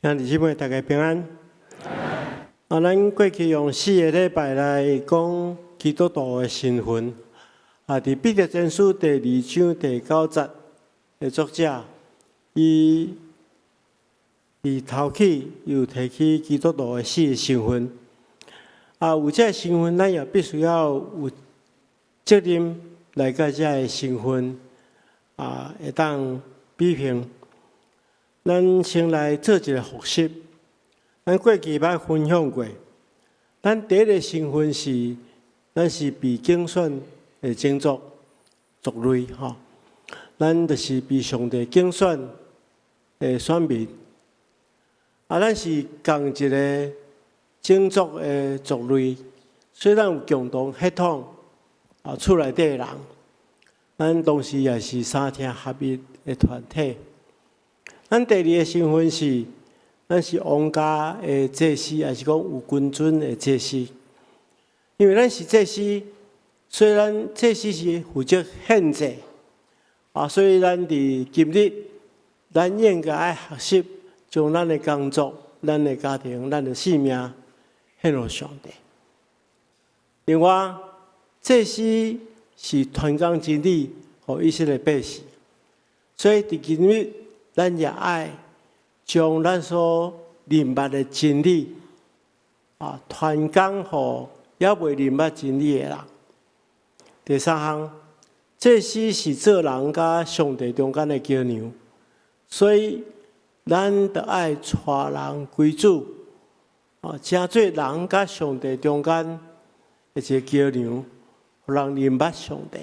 兄弟姊妹，大家平安。啊，咱過去用4個禮拜來講基督徒的身份。啊，佇彼得前書第二章第九節的作者，伊佇頭起又提起基督徒的四個身份。啊，有這個身份，咱也必須要有責任來佮這个身份啊，會當比拼。咱先來做一個複習。咱過去捌分享過，咱第一个身份是，咱是被揀選的種族族類吼。咱就是被上帝揀選的選民。啊，咱是仝一个種族的族類，所以咱有共同血統啊，厝內底的人，咱同時也是三聽合一的團體。咱第二个身份是，咱是王家的祭司，抑是講有君尊的祭司。因為咱是祭司，所以咱祭司是負責獻祭啊，所以咱佇今日，咱應該愛學習將咱的工作、咱的家庭、咱的性命獻予上帝。另外，祭司是傳講真理予以色列百姓，所以佇今日，咱也愛將咱所認捌的真理啊，傳講予猶未認捌真理的人。第三項，祭司是做人佮上帝中間的橋梁，所以咱著愛帶人歸主，啊，成做人佮上帝中間的一個橋梁，予人認捌上帝。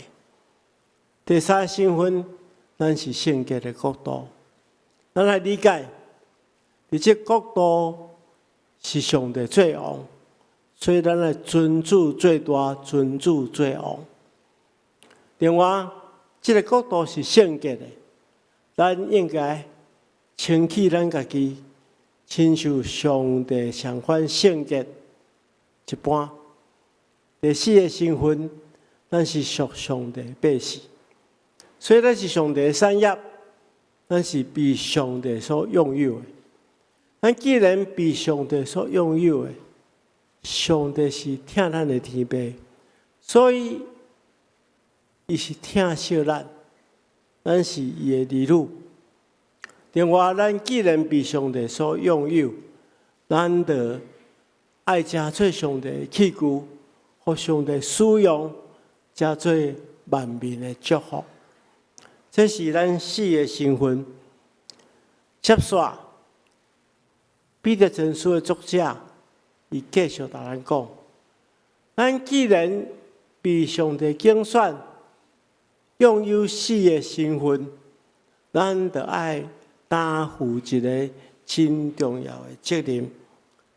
第三個身份，咱是聖潔的國度。咱來理解，佇這國度是上帝做王，所以咱來尊主做大，尊主做王。另外，這个國度是聖潔的，咱應該清洗咱家己，親像上帝相款聖潔一般。第四个身份，咱是屬上帝百姓，所以咱是上帝的產業。咱是被上帝所擁有的。咱既然被上帝所擁有的，上帝是疼咱的天父，所以伊是疼惜咱，咱是伊的兒女。另外，咱既然被上帝所擁有，咱就愛成做上帝的器具，予上帝使用，成做萬民的祝福。這是咱四个身份。接續，彼得前書的作者，伊繼續共咱講：咱既然被上帝揀選，擁有四个身份，咱就愛擔負一个真重要的責任。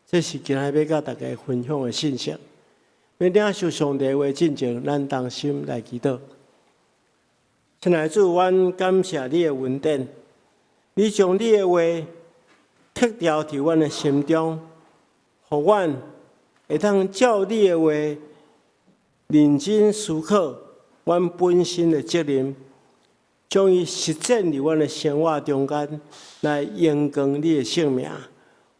這是今仔日欲佮大家分享的信息。欲領受上帝話進前，咱同心來祈禱。親愛的主，阮感謝你的恩典，你將你的話刻雕佇阮的心中，予阮會當照你的話認真思考阮本身的責任，將伊實踐佇阮的生活中間，來榮光你的聖名，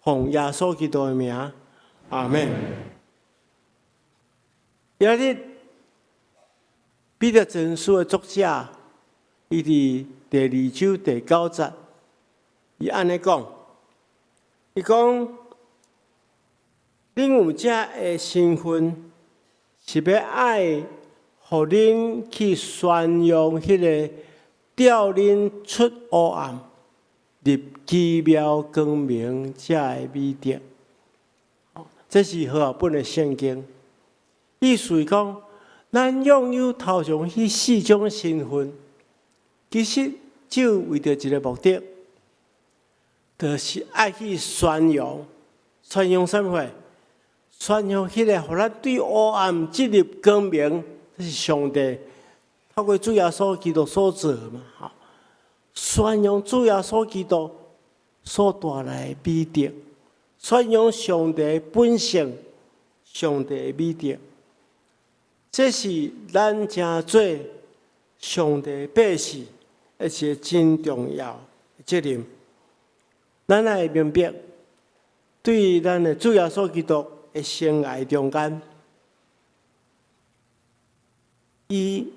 奉耶穌基督的名，阿們。今日彼得前書的作者，伊佇第二章第九節，伊按呢講，伊講，恁有這个身份，是欲愛予恁去宣揚彼个召恁出黑暗，入奇妙光明這个美德。這是和合本的聖經，意思是講，咱擁有頭前彼四種身份。其實只有為著一个目的，就是愛去宣揚，宣揚啥物貨？宣揚彼个，予咱對黑暗進入光明，這是上帝透過主耶穌基督所做嘛？吼！宣揚主耶穌基督所帶來的美德，宣揚上帝本性、上帝的美德，這是咱成做上帝百姓一個真重要的責任。咱愛明白，對咱的主耶穌基督的生涯中間，伊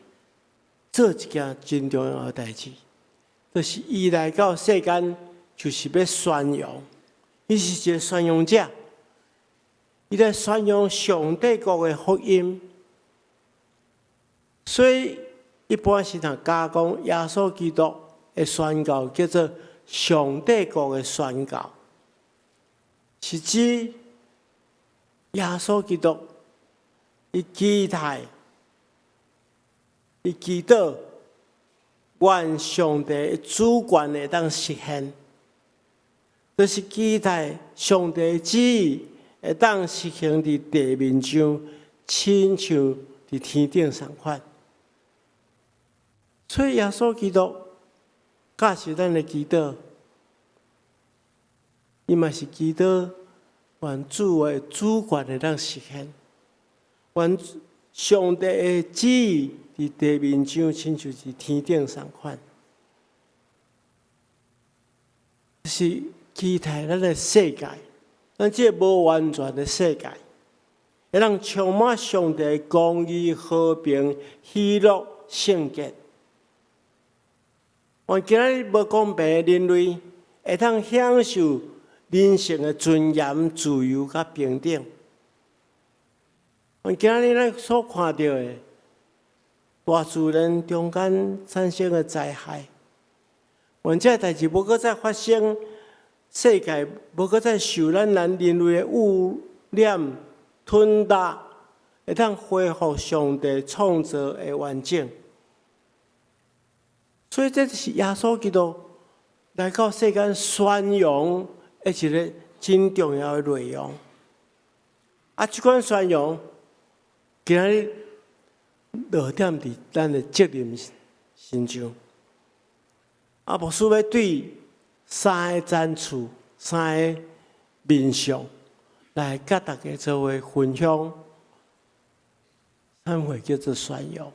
做一件真重要的代誌，就是伊來到世間，就是欲宣揚，伊是一个宣揚者，伊來宣揚上帝國的福音。所以一般神學家講，耶穌基督的宣教叫做上帝國的宣教，是指耶穌基督伊期待、伊祈禱，願上帝的主權會當實現，就是期待上帝旨意會當實行佇地面上，親像佇天頂仝款。所以耶穌基督教示咱的祈禱，伊嘛是祈禱願主的主權會當實現，願上帝的旨意佇地面上，親像佇天頂仝款，是期待咱的世界，咱這个無完全的世界，會當充滿上帝的公義、和平、喜樂、聖潔。願今仔日無公平的人類，會當享受人性的尊嚴、自由佮平等。願今仔日咱所看著的大自然中間產生的災害，願這代誌無閣再發生，世界無閣再受咱人類的污染吞噬，會當恢復上帝創造的完整。所以這就是耶穌基督來到世間宣揚的一个真重要的內容。啊，這款宣揚今仔日落點佇咱的責任身上。啊，牧師欲對三个層次、三个面向來佮大家做伙分享，啥物叫做宣揚？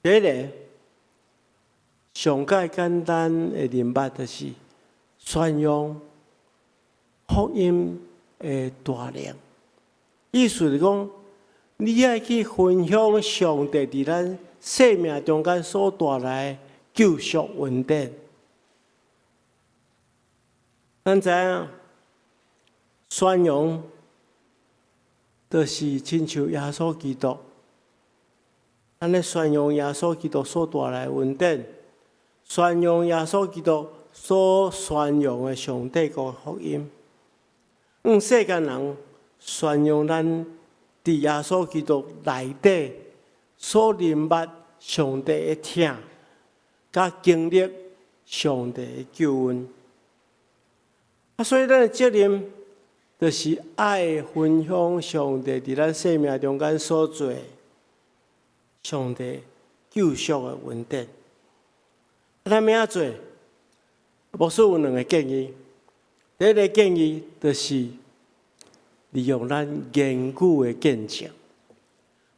第一个，上蓋簡單的認捌就是宣揚福音的大能。意思是講，你愛去分享上帝佇咱生命中間所帶來的救贖恩典。咱知影，宣揚就是親像耶穌基督，咱咧宣揚耶穌基督所帶來的恩典，宣揚耶穌基督所宣揚的上帝國福音，向世間人宣揚咱佇耶穌基督內底所認捌上帝的疼，佮經歷上帝的救恩。啊，所以咱的責任就是愛分享上帝佇咱生命中間所做的上帝救贖的恩典。咱欲按怎做？牧師有兩个建議。第一个建議就是利用咱言語的見證，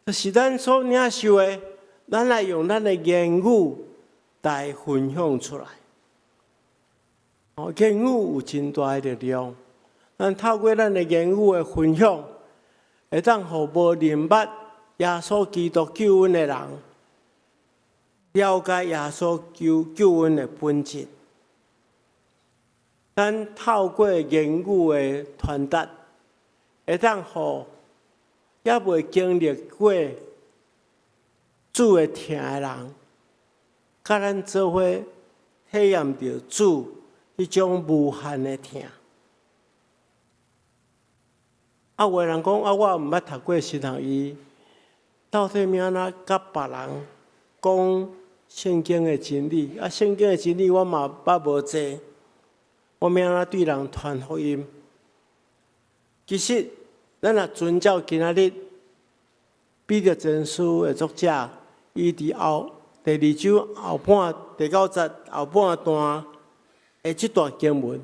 就是咱所領受的，咱來用咱的言語來分享出來。哦，言語有真大的力量，咱透過咱的言語的分享，會當予無認捌耶穌基督救恩的人，了解耶穌救恩的本質。咱透過言語的傳達，會當予猶未經歷過主的疼的人，佮咱做伙體驗著主彼種無限的疼。啊，有的人講啊，我毋捌讀過神學院，到底欲按怎佮別人講聖經的真理？啊，聖經的真理我嘛捌無濟，我欲按怎對人傳福音？其實，咱若遵照今仔日彼得前書的作者，伊佇後第二章後半第九節後半段的這段經文，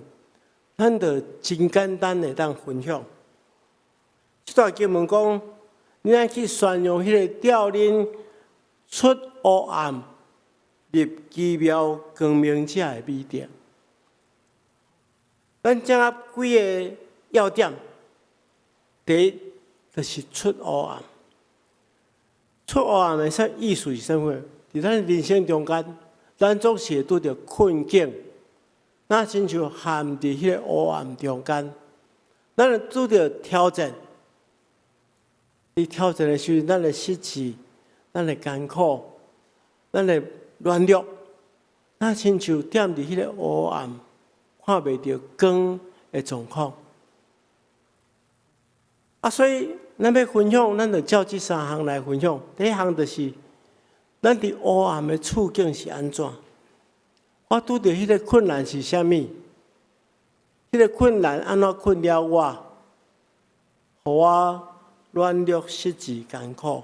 咱就真簡單會當分享。這段經文講，你愛去宣揚彼个召恁出黑暗入奇妙光明者的美德。咱掌握幾个要點。第一，就是出黑暗。出黑暗的啥意思是啥物？佇咱人生中間，咱總是會拄著困境，若親像陷佇彼个黑暗中間，咱會拄著挑戰。佇挑戰的時陣，咱會失志，咱會艱苦，咱會軟弱，若親像踮佇彼个黑暗，看袂著光的狀況。啊，所以咱欲分享，咱就照這三項來分享。第一項就是，咱佇黑暗的處境是按怎？我拄著彼个困難是啥物？彼个困難按怎困擾我？予我軟弱、失志、艱苦。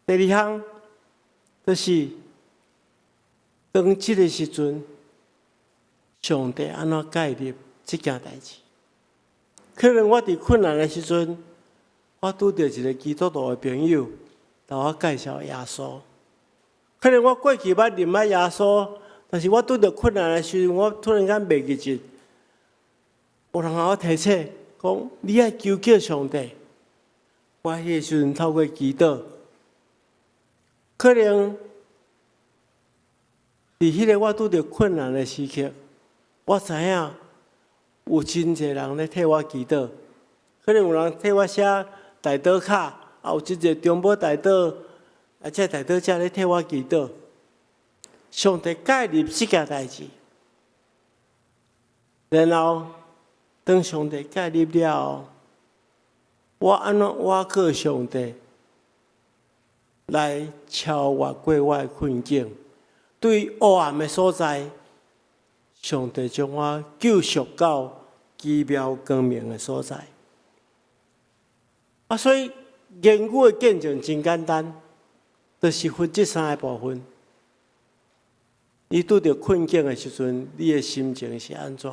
第二項就是，當這个時陣，上帝按怎介入這件代誌？可能我佇困難的時陣，我拄著一个基督徒的朋友，共我介紹耶穌。可能我過去捌認捌耶穌，但是我拄著困難的時陣，我突然間袂記得，有人共我提醒，講你愛求叫上帝。我彼个時陣透過祈禱，可能佇彼个我拄著困難的時刻，我知影有真濟人咧替我祈禱，可能有人替我寫代禱卡，也有真濟中保代禱，啊，這代禱者咧替我祈禱。上帝介入這件代誌，然後當上帝介入了後，我按怎倚靠上帝來超越過我的困境，對黑暗的所在，上帝將我救贖到奇妙光明的所在。啊，所以言語的見證真簡單，就是分這三个部分。你拄著困境的時陣，你的心情是按怎？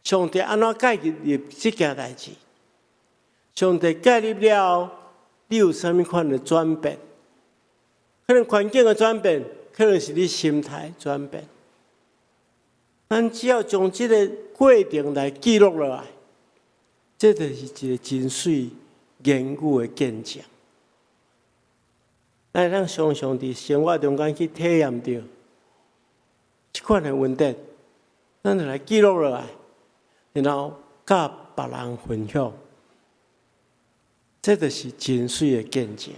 上帝按怎介入這件代誌？上帝介入了後，你有啥物款的轉變？可能環境的轉變，可能是你心態轉變。咱只要將這个過程來記錄落來，這就是一个真媠言語的見證。咱會當常常佇生活中間去體驗著這款的恩典，咱就來記錄落來，然後佮別人分享，這就是真媠的見證。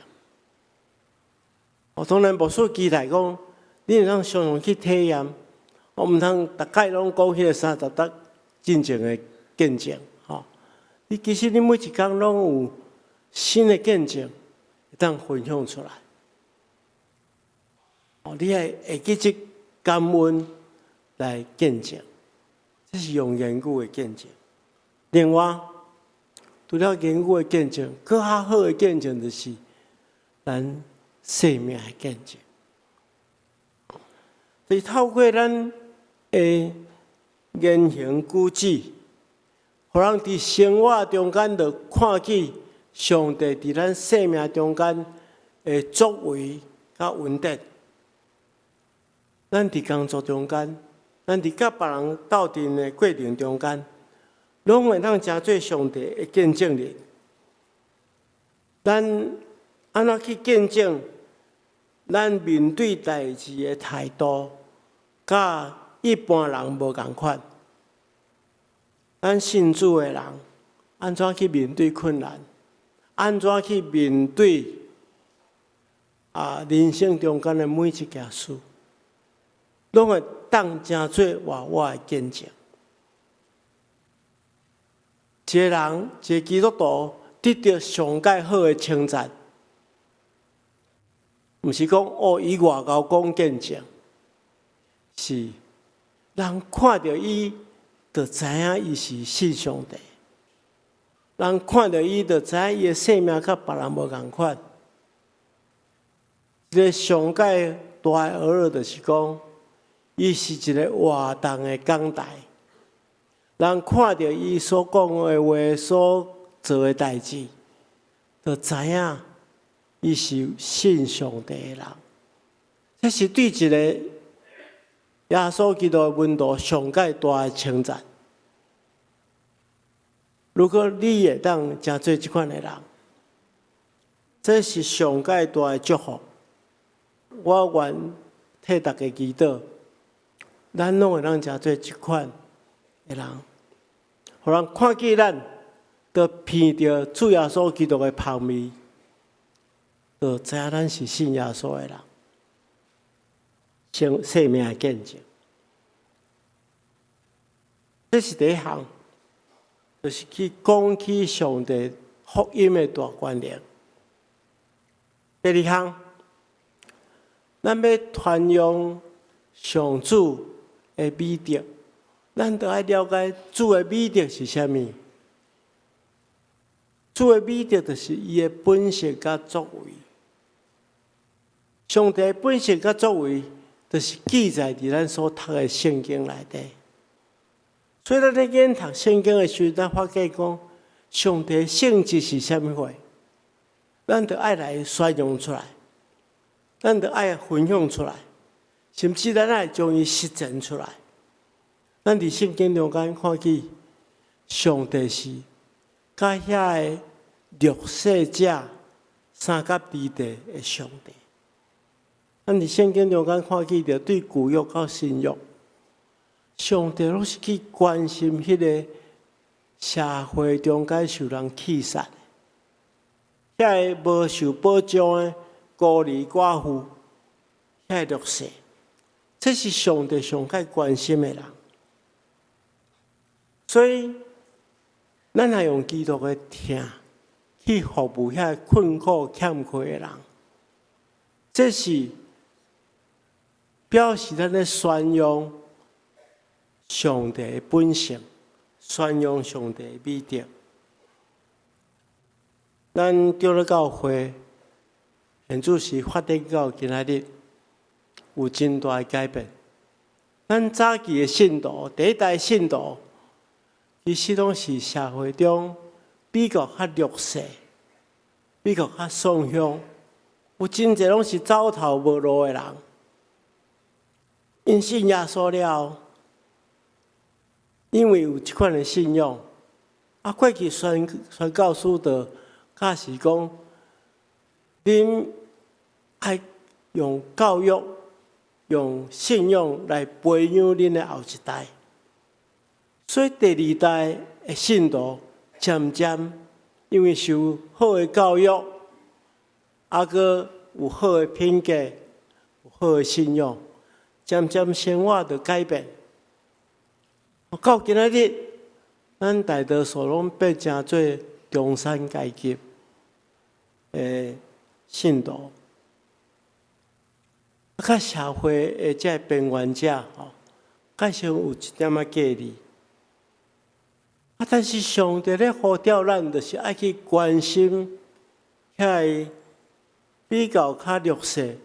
我當然牧師期待講，你會當常常去體驗。我毋通逐擺攏講彼个30搭進前的見證，吼！你其實你每一工攏有新的見證，會當分享出來。哦，你愛會記得感恩來見證，這是用言語的見證。另外，除了言語的見證，閣較好的見證就是咱生命的見證。就是透過咱的言行舉止，予人佇生活中間就看見上帝佇咱生命中間的作為佮恩典。咱佇工作中間，咱佇佮別人鬥陣的過程中間，攏會當成做上帝的見證人。咱按怎去見證？咱面對代誌的態度，佮一般人無仝款。咱信主的人，按怎去面對困難？按怎去面對人生中間的每一件事，攏會當成做活活的見證。一个人，一个基督徒得著上蓋好的稱讚，毋是講哦，伊偌𠢕講見證，是人看著伊，就知影伊是信上帝。人看著伊，就知影伊的生命佮別人無仝款。一个上蓋大的學樂就是講，伊是一个活動的講台。人看著伊所講的話、所做的代誌，就知影伊是信上帝的人。這是對一个耶穌基督的門徒上蓋大的稱讚。如果你會當成做這款的人，這是上蓋大的祝福。我願替大家祈禱，咱攏會當成做這款的人，予人看見咱，都聞著主耶穌基督的芳味，就知影咱是信耶穌的人，生生命的見證。這是第一項，就是去講起上帝福音的大權能。第二項，咱欲傳揚上主的美德，咱著愛了解主的美德是啥物。主的美德就是伊的本性佮作為。上帝的本性佮作為，就是記載佇咱所讀的聖經內底。所以咱咧研讀聖經的時陣，咱發覺講，上帝性質是啥物貨，咱著愛來宣揚出來，咱著愛分享出來，甚至咱愛將伊實踐出來。咱佇聖經中間看見，上帝是佮遐个弱勢者相佮佇地的上帝。咱佇聖經中間看見著對舊約到新約，上帝攏是去關心彼個社會中間受人棄殺的，遐个無受保障的孤兒寡婦，遐個弱勢，這是上帝上蓋關心的人。所以，咱若用基督的疼去服務遐困苦欠缺的人，這是表示咱咧宣揚上帝的本性，宣揚上帝的美德。咱長老教會現主時發展到今仔日，有真大的改變。咱早期的信徒，第一代信徒，其實攏是社會中比較較弱勢、比較較喪鄉，有真濟攏是走投無路的人。𪜶信耶穌了，因為有這款的信仰，啊，過去宣宣教師就教示講，恁愛用教育、用信仰來培養恁的後一代。所以第二代的信徒漸漸因為受好的教育，啊，閣有好的品格、有好的信仰，漸漸生活就改變。到今仔日，咱大多數攏變成做中產階級的信徒，啊，佮社會的這個邊緣者吼，較少有一點仔距離。啊，但是上帝咧呼召咱，就是愛去關心遐個比較較弱勢、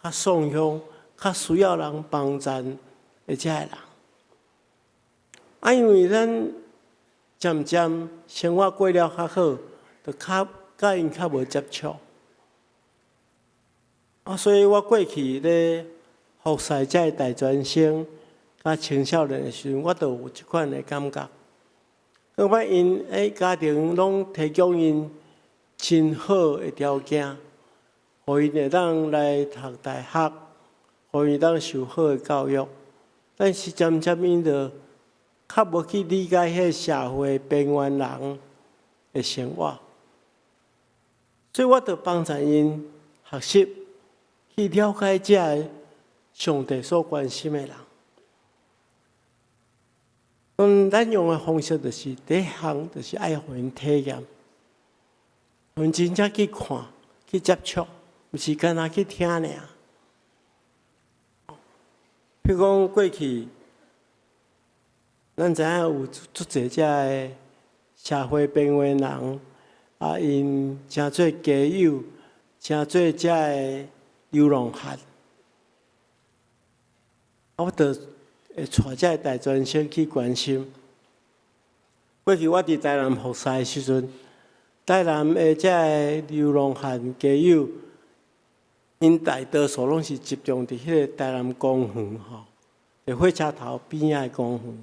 較喪鄉、較需要人幫助的這个人。啊，因為咱漸漸生活過了較好，就較佮𪜶較無接觸。啊，所以我過去咧服侍這个大專生佮青少年的時陣，我就有這款的感覺。感覺𪜶欸家庭攏提供𪜶真好的條件，予𪜶會當來讀大學，予𪜶會當受好的教育。但是漸漸𪜶就較無去理解彼個社會邊緣人的生活，所以我就幫助𪜶學習去了解這个上帝所關心的人。咱用的方式就是第一項，就是愛予𪜶體驗，予𪜶真正去看、去接觸，毋是干焦去聽爾。比如講過去，咱知影有足濟這个社會邊緣人，啊，𪜶成做街友，成做這个流浪漢，啊，我就會帶這個大專生去關心。過去我佇台南服侍的時陣，台南的這个流浪漢街友，𪜶大多數攏是集中佇彼個台南公園吼，佇火車頭邊仔的公園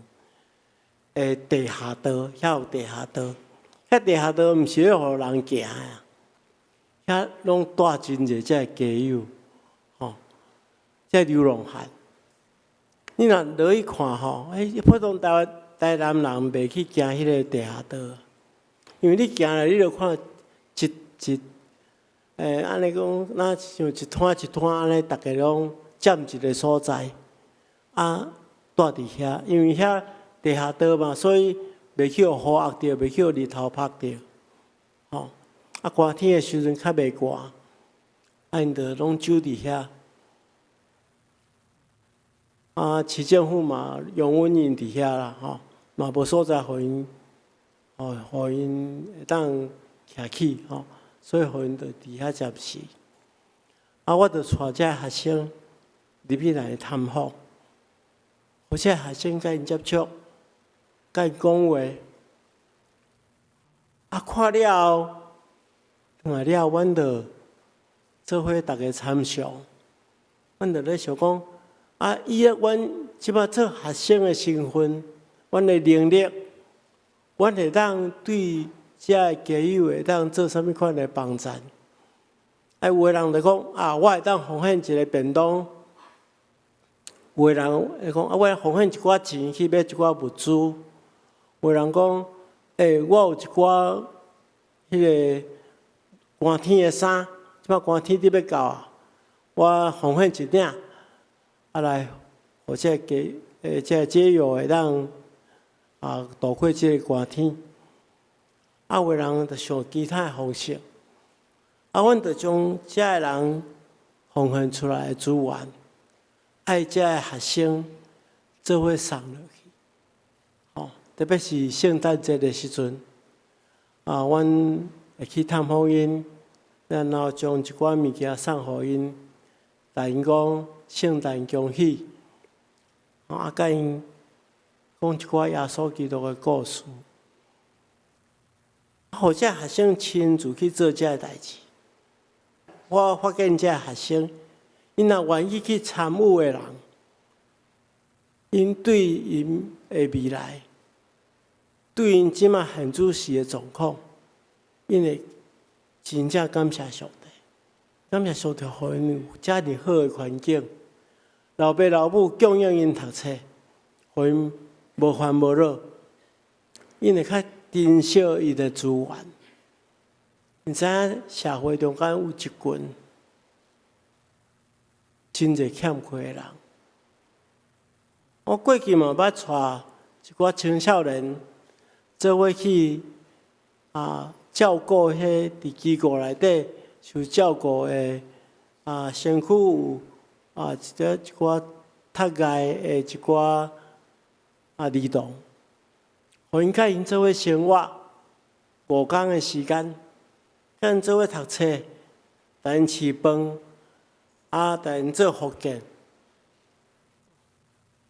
的地下道，遐有地下道，遐地下道毋是咧予人行的，遐攏蹛真濟這个街友，吼，這流浪漢。你若落去看吼，欸，普通台灣台南人袂去行彼个地下道，因為你行咧，你就看一一，欸，按呢講，若像一攤一攤按呢，逐家攏佔一个所在，啊，蹛佇遐，因為遐地下道嘛，所以袂去予雨壓著，袂去予日頭曬著，吼。啊，寒天的時陣較袂寒，啊，𪜶就攏守佇遐。啊，市政府嘛容忍𪜶佇遐啦，吼，嘛無所在予𪜶，吼，予𪜶會當徛起，吼，所以予𪜶就佇遐暫時。啊，我就帶這學生入去來探訪，予這學生共𪜶接觸，共𪜶講話。啊，看了後，轉來了後，阮就做伙逐家參詳，阮就咧想講，啊，以阮這擺做學生的身份，阮的能力，阮會當對這个街友會當做啥物款的幫贊？啊，有的人就講啊，我會當奉獻一个便當；有的人會講啊，我會奉獻一寡錢去買一寡物資；有的人講，欸，我有一寡彼个寒天的衫，這擺寒天得欲到啊，我奉獻一領。啊來，予這个街，欸，這个街友會當啊度過這个寒天。啊，有的人就想其他的方式。啊，阮就將這个人奉獻出來的資源，愛這个學生做伙送落去。吼，特別是聖誕節的時陣，啊，阮會去探訪𪜶，然後將一寡物件送予𪜶，共𪜶講聖誕恭喜，啊，共𪜶講一寡耶穌基督的故事，予這學生親自去做這个代誌。我發現這學生，𪜶若願意去參與的人，𪜶對𪜶的未來，對𪜶這馬現此時的狀況，𪜶會真正感謝上帝，感謝上帝予𪜶有遮爾好的環境，老爸老母供養𪜶讀冊，予𪜶無煩無惱，𪜶會較珍惜伊的資源。你知影社會中間有一群真濟欠缺的人。我過去嘛捌帶一寡青少年做伙去啊照顧彼佇機構內底受照顧的啊，身軀有啊一個一寡窒礙的一寡啊兒童，予𪜶佮𪜶做伙生活5工的時間，佮𪜶做伙讀冊，帶𪜶飼飯，啊，帶𪜶做復健。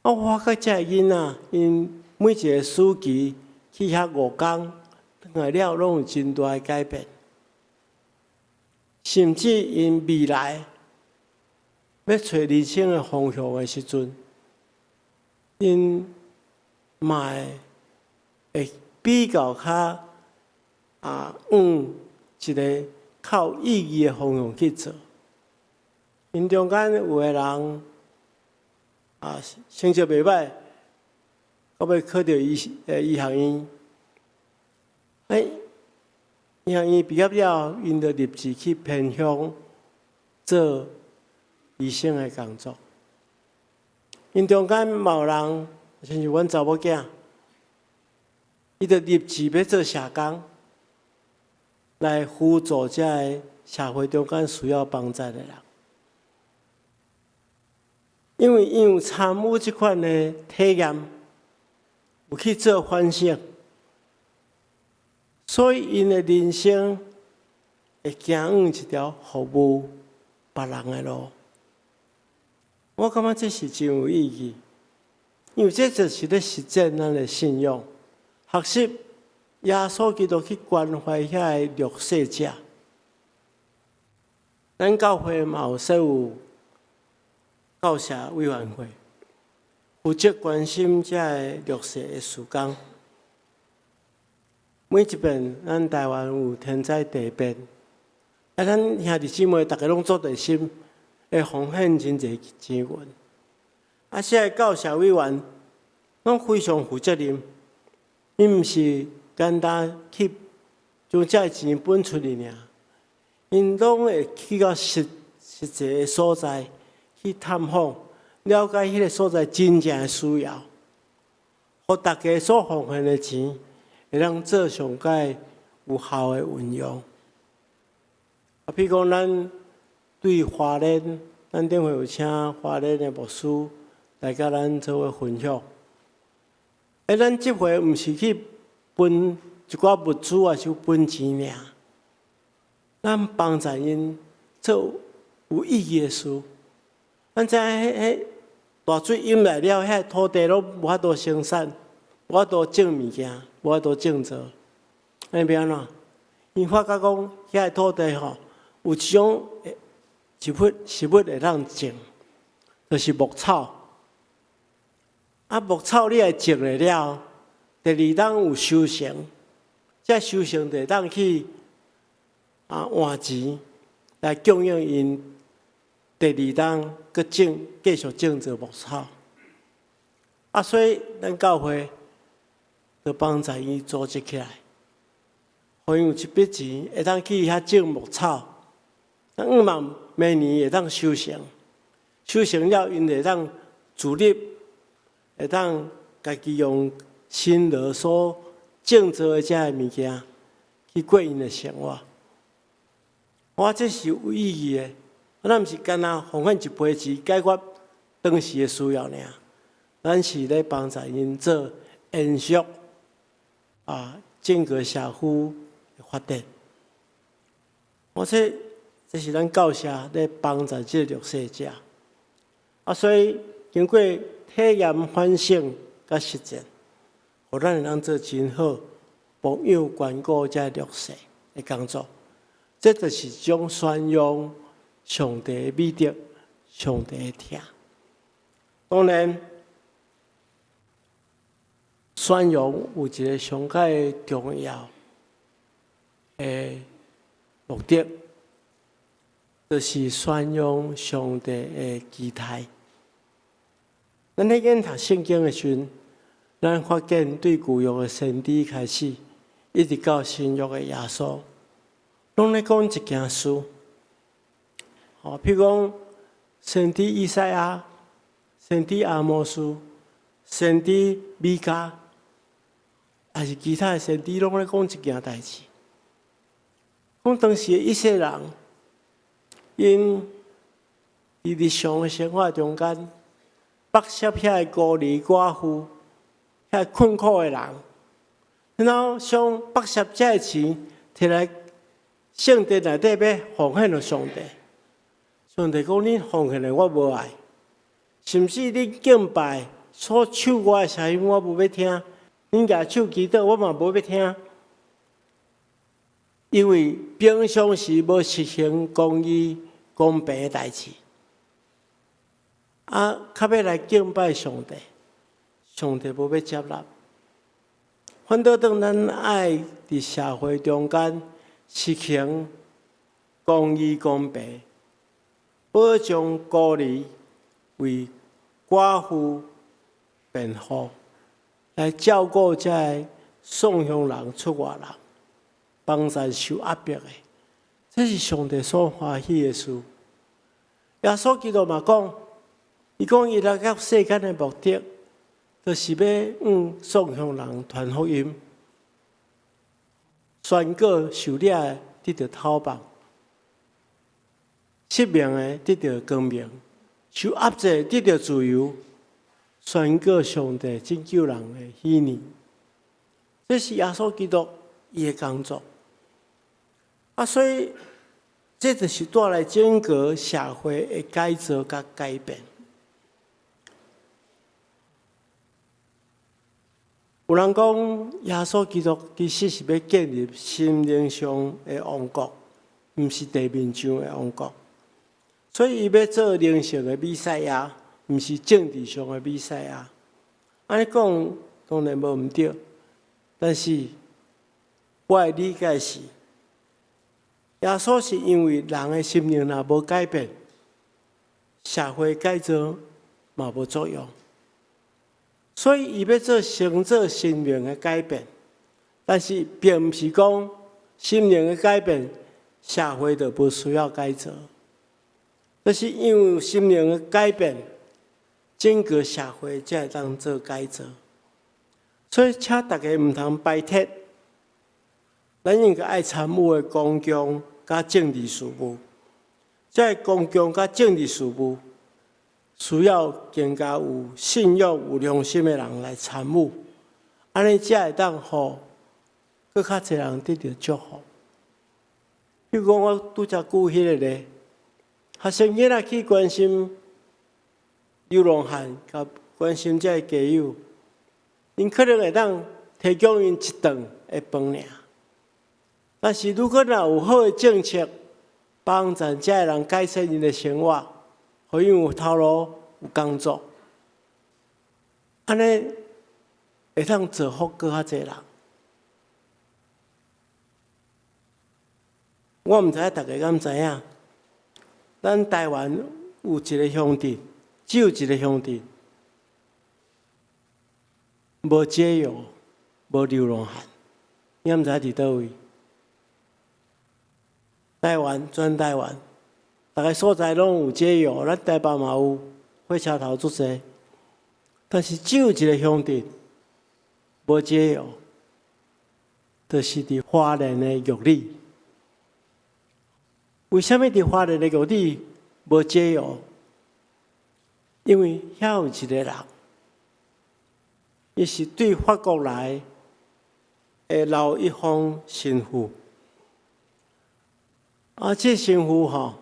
我發覺這个囡仔，𪜶每一个暑期去遐五工，轉來了攏有真大的改變，甚至𪜶未來欲揣人生的方向的時陣，𪜶嘛會比較較啊往一个較有意義的方向去做。𪜶中間有的人啊，成績袂䆀，到尾考著醫學院。欸，醫學院畢業了，𪜶就立志去偏鄉做醫生的工作。𪜶中間嘛有人，親像阮查某囝，伊就立志欲做社工，來輔助這个社會中間需要幫助的人。因為𪜶有參與這款的體驗，有去做反省，所以𪜶的人生會行往一條服務別人的路。我感覺這是真有意義，因為這就是咧實踐咱的信仰，學習耶穌基督去關懷遐个弱勢者。咱教會嘛有設有教社委員會，負責關心這个弱勢的事工。每一遍咱台灣有天災地變，啊，咱兄弟姊妹逐家攏足熱心，會奉獻真濟錢銀。啊，這个教社委員攏非常負責任，伊毋是簡單去將這个錢分出去爾，𪜶攏會去到實際的所在去探訪，了解彼个所在真正的需要，予大家所奉獻的錢會當做上蓋有效的運用。啊，比如講，咱對花蓮，咱頂回有請花蓮的牧師來佮咱做伙分享。欸，咱這回毋是去分一寡物資，抑是分錢爾，咱幫助𪜶做有意義的事。咱知影彼大水淹來了，遐土地攏無法度生產，無法度種物件，無法度種作。按呢欲按怎？𪜶發覺講，遐土地吼有一種植物會當種，就是牧草。啊，牧草你來種落了，第二冬有收成，這收成就會當去換錢來供應𪜶第二冬閣種，繼續種做牧草。啊，所以咱教會就幫助伊組織起來，予𪜶有一筆錢會當去遐種牧草，咱向望明年會當收成，收成了𪜶會當自立，會當家己用辛勞所種做的這个物件去過𪜶的生活。我這是有意義的，咱毋是干焦奉獻一筆錢解決當時的需要爾，咱是咧幫助𪜶做延續整個社區的發展。我這是咱教社咧幫助這個弱勢者，啊，所以經過體驗、反省佮實踐，予咱會當做真好牧養關顧這弱勢的工作。這就是一種宣揚上帝的美德、上帝的疼。當然，宣揚有一個上蓋重要的目的，就是宣揚上帝的期待。咱咧研讀聖經的時陣，咱發現對舊約的先知開始，一直到新約的耶穌，攏咧講一件事。吼，譬如講，先知以賽亞、先知阿摩司、先知米迦，抑是其他的先知，攏咧講一件代誌。講當時的以色列人，𪜶佇日常的生活中間，剝削遐個孤兒寡婦、遐個困苦的人，然後將剝削這个錢提來聖殿內底欲奉獻予上帝。上帝講：恁奉獻的我無愛，甚至恁敬拜所唱歌的聲音我無欲聽，恁舉手祈禱我嘛無欲聽，因為平常時無實行公義、公平的代誌。啊，較欲來敬拜上帝，上帝無欲接納。反倒當咱愛佇社會中間實行公義、公平，保障孤兒為寡婦辯護，來照顧這个喪鄉人、出外人，幫助受壓迫的，這是上帝所歡喜的事。耶穌基督嘛講，伊講伊來到世間的目的，就是欲向喪鄉人傳福音，宣告受掠的得著釋放，失明的得著光明，受壓制得著自由，宣告上帝拯救人的喜年。這是耶穌基督伊的工作。啊，所以這就是帶來整個社會的改造佮改變。有人講，耶穌基督其實是欲建立心靈上的王國，毋是地面上的王國。所以，伊欲做靈性的彌賽亞，毋是政治上的彌賽亞。按呢講當然無毋對，但是我的理解是，耶穌是因為人的心靈若無改變，社會改造嘛無作用，所以伊欲做先做心靈的改變，但是並毋是講心靈的改變，社會就無需要改造。這是因為心靈的改變，整個社會才會當做改造。所以，請大家毋通排斥，咱應該愛參與的公共佮政治事務。這个公共佮政治事務需要更加有信仰、有良心的人來參與，按呢才會當予閣較濟人得著祝福。比如講，我拄才舉彼個例，學生囡仔去關心流浪漢，佮關心這个街友，𪜶可能會當提供𪜶一頓的飯爾。但是如果若有好的政策，幫助這个人改善𪜶的生活，予𪜶有頭路、有工作，按呢會當造福閣較濟人。我毋知影大家敢知影，咱台灣有一個鄉鎮，只有一個鄉鎮，無街友，無流浪漢，你敢知佇佗位？台灣，全台灣，逐个所在攏有街友，咱台北嘛有，火車頭足濟，但是只有一個鄉鎮無街友，就是佇花蓮的玉里。為啥物佇花蓮的玉里無街友？因為遐有一個人，伊是對法國來的劉一峰神父。啊，這神父吼，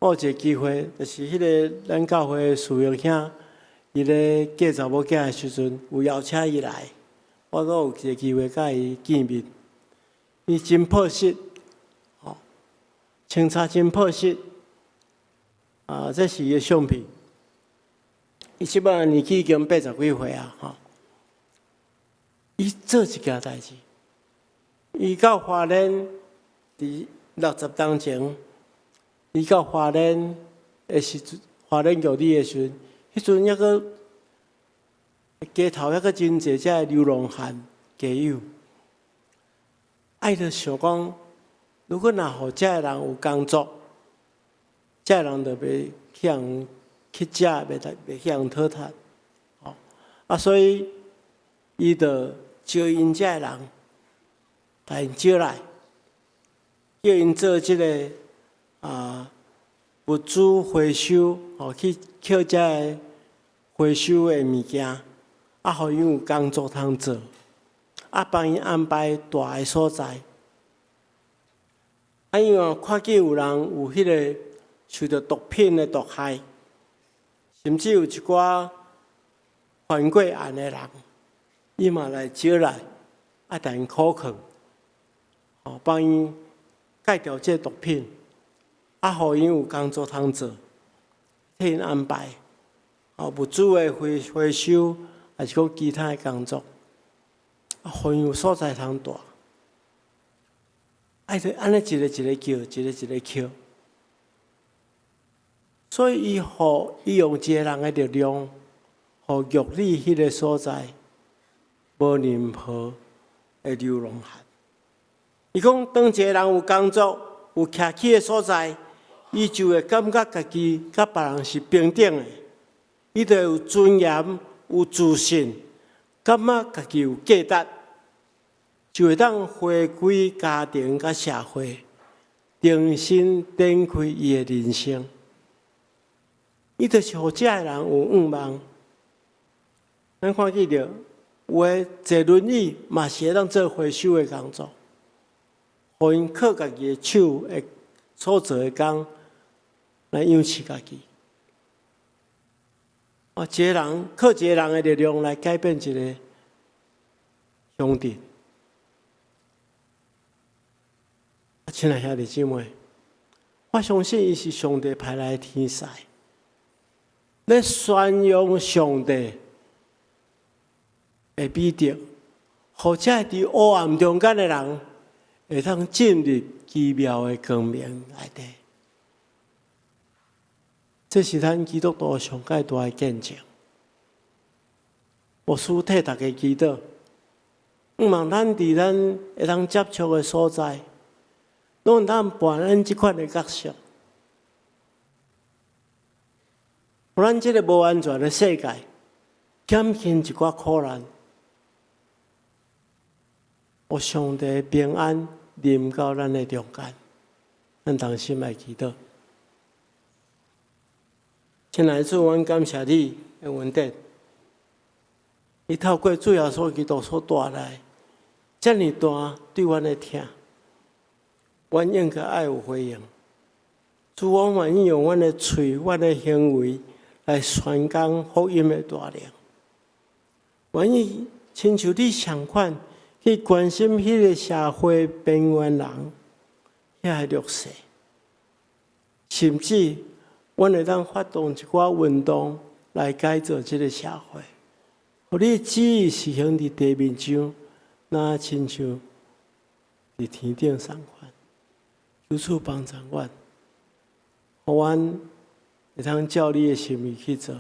我有一個機會，就是彼个咱教會的師兄兄，伊咧嫁查某囝的時陣，有邀請伊來，我閣有一個機會佮伊見面。伊真樸實，吼，穿插真樸實。啊，這是伊的相片。伊這擺年紀已經八十幾歲啊，吼。伊做一件代誌，伊到花蓮佇60冬前，伊到花蓮的時陣，花蓮玉里的時陣，彼陣猶閣街頭猶閣真濟這个流浪漢街友，伊就想講，如果若予這个人有工作，這个人就袂去予人乞食，袂去予人討趁，吼啊，所以伊就招𪜶這个人，共𪜶招來。叫𪜶做這个物資回收，吼去抾這个回收的物件，啊，予𪜶有工作通做，啊，幫𪜶安排蹛的所在。啊，因為看見有人有彼个受著毒品的毒害，甚至有一寡犯過案的人，伊嘛來招來，啊，共𪜶苦勸，吼，幫𪜶戒掉這毒品，啊，予𪜶有工作通做，替𪜶安排，哦，物資的回收，抑是講其他的工作，啊，予𪜶有所在通蹛。啊，就按呢一个一个叫，一个一个抾。所以伊予伊用一个人的力量，予玉里彼个所在無任何的流浪漢。伊講，當一個人有工作、有徛起的所在，伊就會感覺家己佮別人是平等的，伊就有尊嚴、有自信，感覺家己有價值，就會當回歸家庭佮社會，重新展開伊的人生。伊就是予這个人有願望。咱看見著，有的坐輪椅嘛是會當做回收的工作，予𪜶靠家己的手的所做的工來養飼家己。啊，一个人靠一个人的力量來改變一个鄉鎮。啊，親愛兄弟姊妹，我相信伊是上帝派來的天使，咧宣揚上帝的彼得，予這佇黑暗中間的人，會當進入奇妙的光明內底。這是咱基督徒上蓋大的見證。牧師替大家祈禱，向望咱佇咱會當接觸的所在，攏會當扮演這款的角色，予咱這个無安全的世界減輕一寡苦難，予上帝平安臨到咱的中間，咱同心來祈禱。親愛的主，阮感謝你的恩典，你透過主耶穌基督所帶來遮爾大對阮的疼，阮應該愛有回應。主，我願意用阮的喙、阮的行為來宣講福音的大能。願意親像你仝款去關心彼个社會邊緣人、遐個弱勢，甚至阮會當發動一寡運動來改造這个社會，予你旨意實行佇地面上，若親像佇天頂仝款。求主幫助阮，予阮會當照你的心意去做，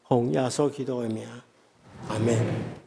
奉耶穌基督的名，阿門。